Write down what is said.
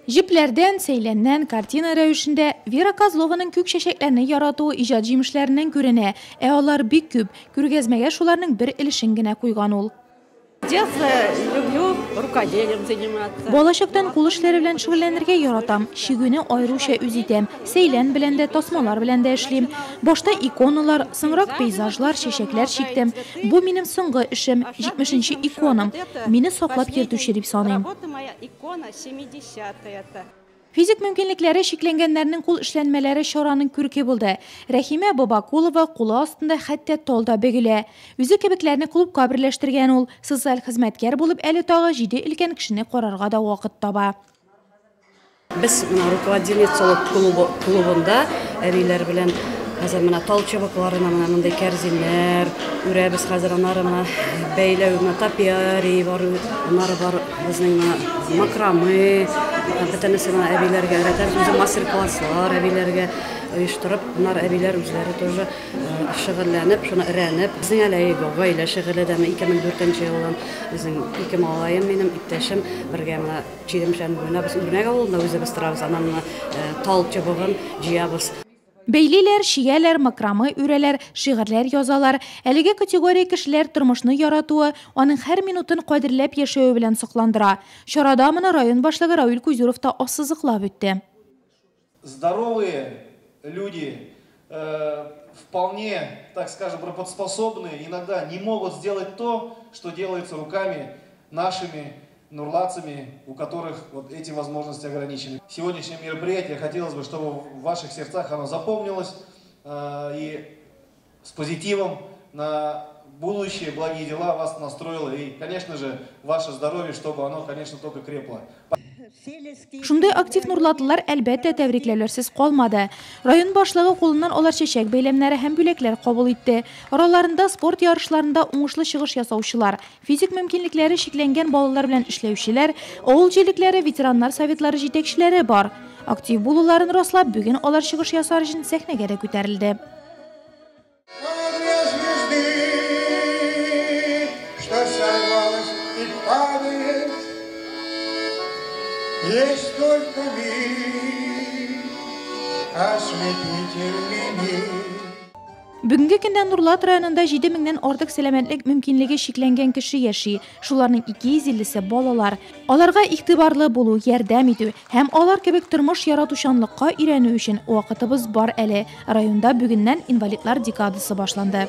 Җепләрдән, сәйләннән, картина рәвешендә Вера Козлованың күк чәчәкләрне яратуы иҗат җимешләреннән күренә. Ә алар бик күп. Күргәзмәгә шуларның бер өлешен генә куйган ул. Детства люблю рукоделием заниматься. Балачактан кул эшләре белән шөгыльләнергә яратам. Чигүне аеруча үз итәм. Сәйлән белән дә, тасмалар белән дә эшлим. Башта иконалар, соңрак пейзажлар, чәчәкләр чиктем. Бу минем соңгы эшем, 70 нче иконам. Мине саклап йөртүче дип саныйм. Икона 70-я. Физик мөмкинлекләре чикләнгәннәрнең кул эшләнмәләре чараның күрке булды. Рәхимә Бабакулова кулы астында хәтта тал да бөгелә. Үзе кебекләрне клубка берләштергән ул. Социаль хезмәткәр булып әле тагы җиде өлкән кешене карарга да вакыт таба. Без менә руководительница клубы, клубында әбиләр белән хәзер менә тал чыбыкларына менә мондый кәрзиннәр үрәбез хәзер, аннары менә бәйләү, менә топиарий бар, аннары бар безнең менә макраме, бөтенесе менә әбиләргә өйрәтәбез, үзе мастер-класслар әбиләргә оештырып, аннары әбиләр үзләре тоже шөгыльләнеп, шуны өйрәнеп, безнең әле гаилә шөгыле дә 2004 елдан безнең ике малаем минем, иптәшем бергә менә Чирмешән буена, без Үрнәк авылында үзебез торабыз, аннан менә тал чыбыгын җыябыз. Бәйлиләр, чигәләр, макраме үрәләр, шигырьләр язалар. Әлеге категория кешеләр тормышны яратуы, аның һәр минутын кадерләп яшәве белән сокландыра. Чарада моны район башлыгы Равил Кузюров та ассызыклап үтте. Здоровые люди, вполне, так скажем, работоспособные, иногда не могут сделать то, что делается руками нашими нурлатцами, у которых вот эти возможности ограничены. Сегодняшнее мероприятие хотелось бы, чтобы в ваших сердцах оно запомнилось и с позитивом на будущие благие дела вас настроило и, конечно же, ваше здоровье, чтобы оно, конечно, только крепло. Шундый актив нурлатлылар, әлбәттә, тәбрикләүләрсез калмады. Район башлыгы кулыннан алар чәчәк бәйләмнәре һәм бүләкләр кабул итте. Араларында спорт ярышларында уңышлы чыгыш ясаучылар, физик мөмкинлекләре чикләнгән балалар белән эшләүчеләр, авыл җирлекләре ветераннар советлары җитәкчеләре бар. Актив булуларын раслап, бүген алар чыгыш ясар өчен сәхнәгә дә күтәрелде. Есть только миг, ослепительный миг. Бүгенге көндә Нурлат районында 7 меңнән артык сәламәтлек мөмкинлеге чикләнгән кеше яши. Шуларның 250-се балалар. Аларга игътибарлы булу, ярдәм итү һәм алар кебек тормыш яратучанлыкка өйрәнү өчен вакытыбыз бар әле. Районда бүгеннән инвалидлар декадасы башланды.